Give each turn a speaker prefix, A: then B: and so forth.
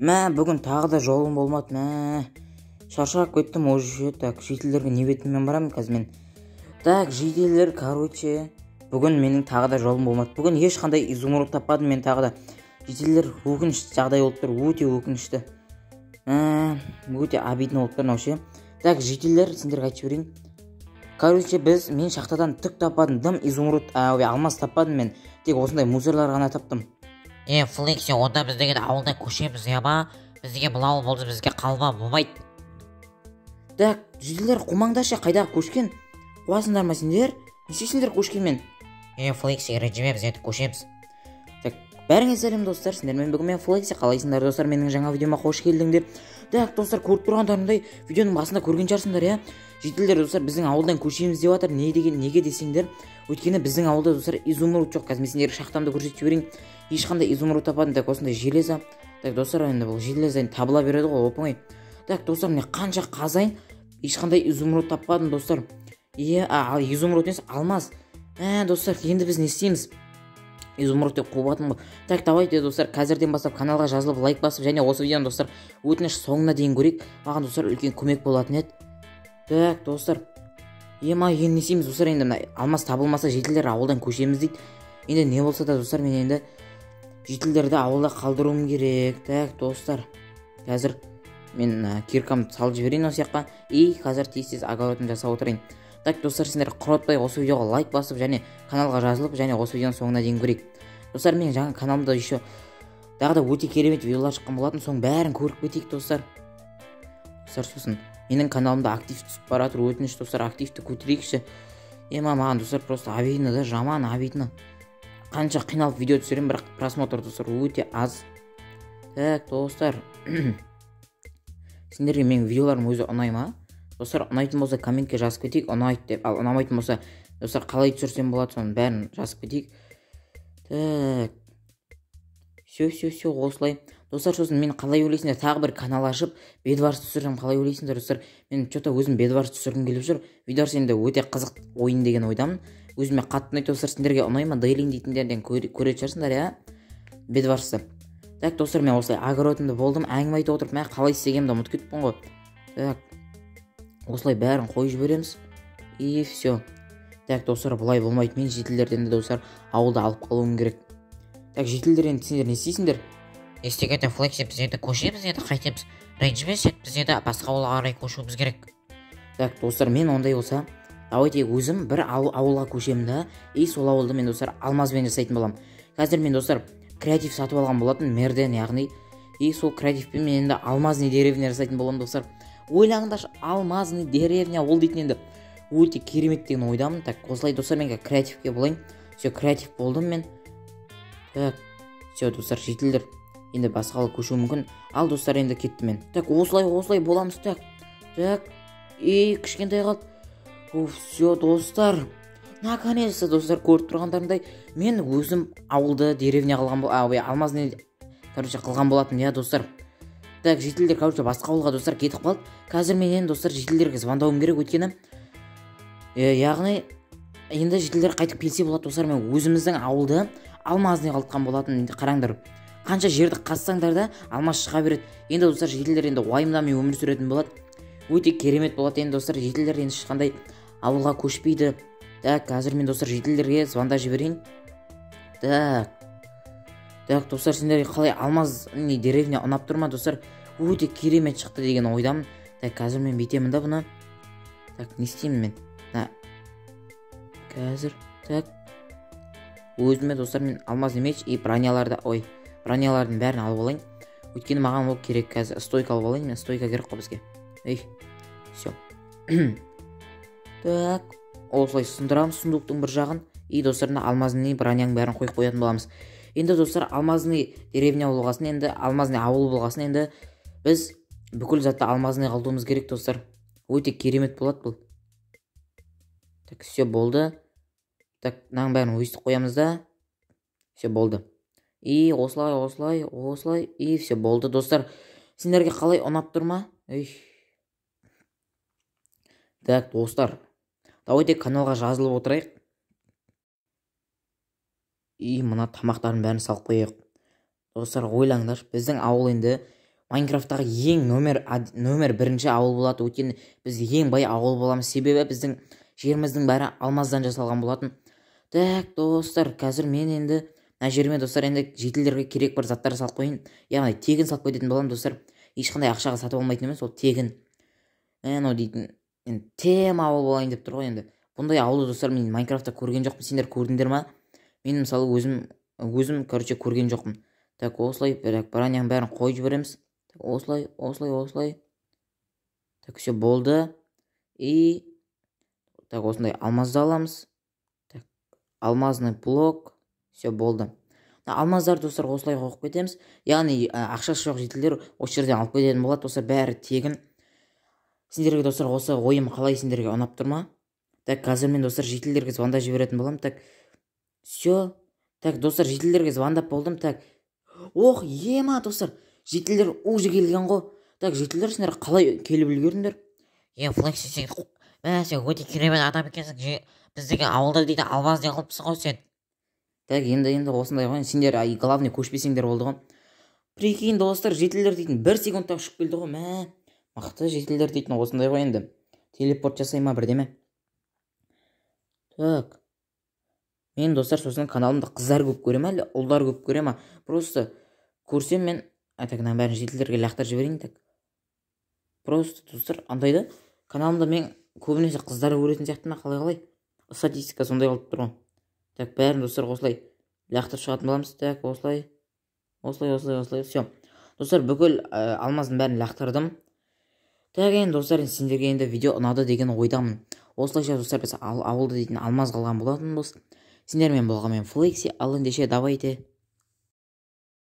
A: Мә, бүгін тағы да жолым болмады, мә. Шаршап кеттім уже. Так, жительдерге не бетіммен барамын қазір мен? Так, жительдер, короче, бүгін менің тағы да жолым болмады. Бүгін ешқандай изумруд таппадым мен тағы да. Жительдер, өкінішті жағдай болып тұр, өте өкінішті. Мә, өте обидно болып тұр мынау ше. Так, жительдер, сендерге айтып жіберейін. Короче, мен шахтадан түк таппадым, дым изумруд, алмаз таппадым мен. Тек осындай мусорлар ғана таптым.
B: Флекси, онда біз деген ауылда көшеміз, иә ма? Біз деген бұл ауыл болды, бізге қалма болмайды.
A: Так, жительдер, қумаңдаршы, қайдағы көшкен? Қуасыңдар ма сендер? Не істейсіңдер көшкенмен?
B: Флекси, ренжіме, біз енді көшеміз.
A: Так, бәріңе сәлем, достар, сендермен бүгін мен, Флекси. Қалайсыңдар, достар? Менің жаңа видеома қош келдіңдер. Так, достар, көріп тұрғандарыңдай, видеоның басында көрген шығарсыңдар, иә? Жительдер, достар, біздің ауылдан көшеміз деп жатыр. Не деген, неге десеңдер, өйткені біздің ауылда, достар, изумруд жоқ. Қазір мен сендерге шахтамды көрсетіп жіберейін. Ешқандай изумруд таппадым. Так, осындай железо. Так, достар, енді бұл железо енді табыла береді ғой, оп-оңай. Так, достар, міне қанша қазайын, ешқандай изумруд таппадым, достар. Е, ал изумруд емес, алмаз. Достар, енді біз не істейміз? Изумруд деп қуып жатырмын ғой. Так, давайте, достар, қазірден бастап каналға жазылып, лайк басып, және осы видеоны, достар, өтініш соңына дейін көрейік. Маған, достар, үлкен көмек болатын еді. Так, достар, ема, енді не істейміз, достар? Енді мына алмаз табылмаса, жительдер ауылдан көшеміз дейді. Енді не болса да, достар, мен енді жительдерді ауылда қалдыруым керек. Так, достар, қазір мен киркамды салып жіберейін осы жаққа и қазір тез-тез огородымды жасап отырайын. Так, достар, сендер құртпай осы видеоға лайк басып және каналға жазылып, және осы видеоның соңына дейін көрейік. Достар, менің жаңа каналымда еще тағы да өте керемет видеолар шыққан болатын, соның бәрін көріп кетейік, достар. Достар, сосын менің каналымда актив түсіп бара жатыр, өтініш, достар, активті көтерейікші. Ема, маған, достар, просто обидно да, жаман обидно. Қанша қиналып видео түсіремін, бірақ просмотр, достар, өте аз. Так, достар, сендерге менің видеоларым өзі ұнай ма? Достар, ұнайтын болса, комментке жазып кетейік, ұнайды деп. Ал ұнамайтын болса, достар, қалай түсірсем болады, соның бәрін жазып кетейік. Так, все, все, все, осылай. Достар, сосын мен қалай ойлайсыңдар, тағы бір канал ашып, Бедварс түсірсем, қалай ойлайсыңдар, достар? Мен че-то өзім Бедварс түсіргім келіп жүр. Бедварс енді өте қызық ойын деген ойдамын. Өзіме қатты ұнайды, достар, сендерге ұнай ма? Дейлин дейтіндерден көретін шығарсыңдар, иә? Бедварсты. Так, достар, мен осылай огородымды болдым, әңгіме айтып отырып, мә, қалай істегенімді ұмытып кеттім ғой. Так, осылай бәрін қойып жібереміз. И все. Так, достар, бұлай болмайды. Мен жительдерден де, достар, ауылда алып қалуым керек. Так, жительдер, енді сендер не істейсіңдер?
B: Не істегенде, Флекси, біз енді көшеміз, енді қайтеміз? Ренжіме сен, біз енді басқа ауылға қарай көшуіміз керек.
A: Так, достар, мен ондай болса, давайте өзім бір ауылға көшемін да, и сол ауылды мен, достар, алмазбен жасайтын боламын. Қазір мен, достар, креатив сатып алған болатын мерден, яғни, и сол креативпен мен енді алмазный деревня жасайтын боламын, достар. Ойлаңдаршы, алмазный деревня, ол дейтін енді өте керемет деген ойдамын. Так, осылай, достар, мен қазір креативке болайын. Все, креатив болдым мен. Так, все, достар, жительдер енді басқа ауылға көшуі мүмкін. Ал, достар, енді кеттім мен. Так, осылай, осылай боламыз. Так, так, и кішкентай қалды. Уф, все, достар, наконец-то, достар, көріп тұрғандарыңдай, мен өзім ауылды деревня қылған ой, алмазный, короче, қылған болатын, иә, достар. Так, жительдер, короче, басқа ауылға, достар, кетіп қалды. Қазір мен енді, достар, жительдерге звондауым керек, өйткені, яғни, енді жительдер қайтып келсе болады, достар. Мен өзіміздің ауылды алмазный қылтқан болатын. Енді қараңдар, қанша жерді қазсаңдар да, алмаз шыға береді. Енді, достар, жительдер енді уайымдамай өмір сүретін болады. Өте керемет болады енді, достар, жительдер енді ешқандай ауылға көшпейді. Так, қазір мен, достар, жительдерге звондап жіберейін. Так, так, достар, сендерге қалай алмазный деревня ұнап тұр ма, достар? Өте керемет шықты деген ойдамын. Так, қазір мен бүйтемін да бұны. Так, не істеймін мен? На. Қазір, так. Өзіме, достар, мен алмазный меч и броняларды, ой, бронялардың бәрін алып алайын. Өйткені маған ол керек қазір. Стойка алып алайын, мен стойка керек қой бізге. Ей, все. Так, осылай сындырамыз сундуктың бір жағын. И, достар, мына алмазный броняның бәрін қойып қоятын боламыз. Енді, достар, алмазный деревня болғасын, енді алмазный ауыл болғасын, енді біз бүкіл затты алмазный қылдыруымыз керек, достар. Өте керемет болады бұл. Так, все болды. Так, мынаның бәрін өйстіп қоямыз да. Все болды. И осылай, осылай, осылай, и все болды, достар. Сендерге қалай, ұнап тұр ма? Ей. Так, достар, давайте каналға жазылып отырайық. И мына тамақтардың бәрін салып қояйық. Достар, ойлаңдаршы, біздің ауыл енді Майнкрафттағы ең номер бірінші ауыл болады. Өйткені біз ең бай ауыл боламыз, себебі біздің жеріміздің бәрі алмаздан жасалған болатын. Так, достар, қазір мен енді мына жеріме, достар, енді жительдерге керек бір заттар салып қояйын. Яғни тегін салып кететін боламын, достар. Ешқандай ақшаға сатып алмайтын емес, ол тегін. Мынау дейтін енді тема ауыл болайын деп тұр ғой енді. Бұндай ауылды, достар, мен Майнкрафтта көрген жоқпын. Сендер көрдіңдер ма? Мен, мысалы, өзім, короче, көрген жоқпын. Так, осылай, бірақ броняның бәрін қойып жібереміз. Так, осылай, осылай, осылай. Так, все, болды. И так, осындай алмазды аламыз. Так, алмазный блок. Все, болды. Алмаздарды, достар, осылай қойып кетеміз. Яғни ақшасы жоқ жительдер осы жерден алып кететін болады, достар, бәрі тегін. Сендерге, достар, осы ойым қалай, сендерге ұнап тұр ма? Так, қазір мен, достар, жительдерге звондап жіберетін боламын. Так, все. Так, достар, жительдерге звондап болдым. Так, ох, ема, достар, жительдер уже келген ғой. Так, жительдер, сендер қалай келіп үлгердіңдер?
B: Е, Флекси, сен, мә, сен өте керемет адам екенсің. Біз деген ауылда дейді алмаз не қылыпсың ғой сен.
A: Так, енді осындай ғой. Сендер, главный, көшпесеңдер болды ғой. Прикинь, достар, жительдер дейтін бір секундта ұшып келді ғой. Мә, мықты жительдер дейтін осындай ғой енді. Телепорт жасай ма, бірдеме? Так, мен, достар, сосын каналымда қыздар көп көре ма, әлде ұлдар көп көре ма? Просто көрсем мен, так, мынаның бәрін жительдерге лақтырып жіберейін. Так, просто, достар, андай да, каналымда мен көбінесе қыздар көретін сияқты ма, қалай, статистика сондай болып тұр ғой. Так, бәрін, достар, осылай лақтырып шығатын боламыз. Так, осылай, осылай, осылай, осылай. Все, достар, бүкіл алмаздың бәрін лақтырдым. Так, енді, достар, сендерге енді видео ұнады деген ойдамын. Осылайша, достар, біз ауылды дейтін алмаз қылған болатынбыз. Сендермен болған мен, Флекси. Ал ендеше, давайте.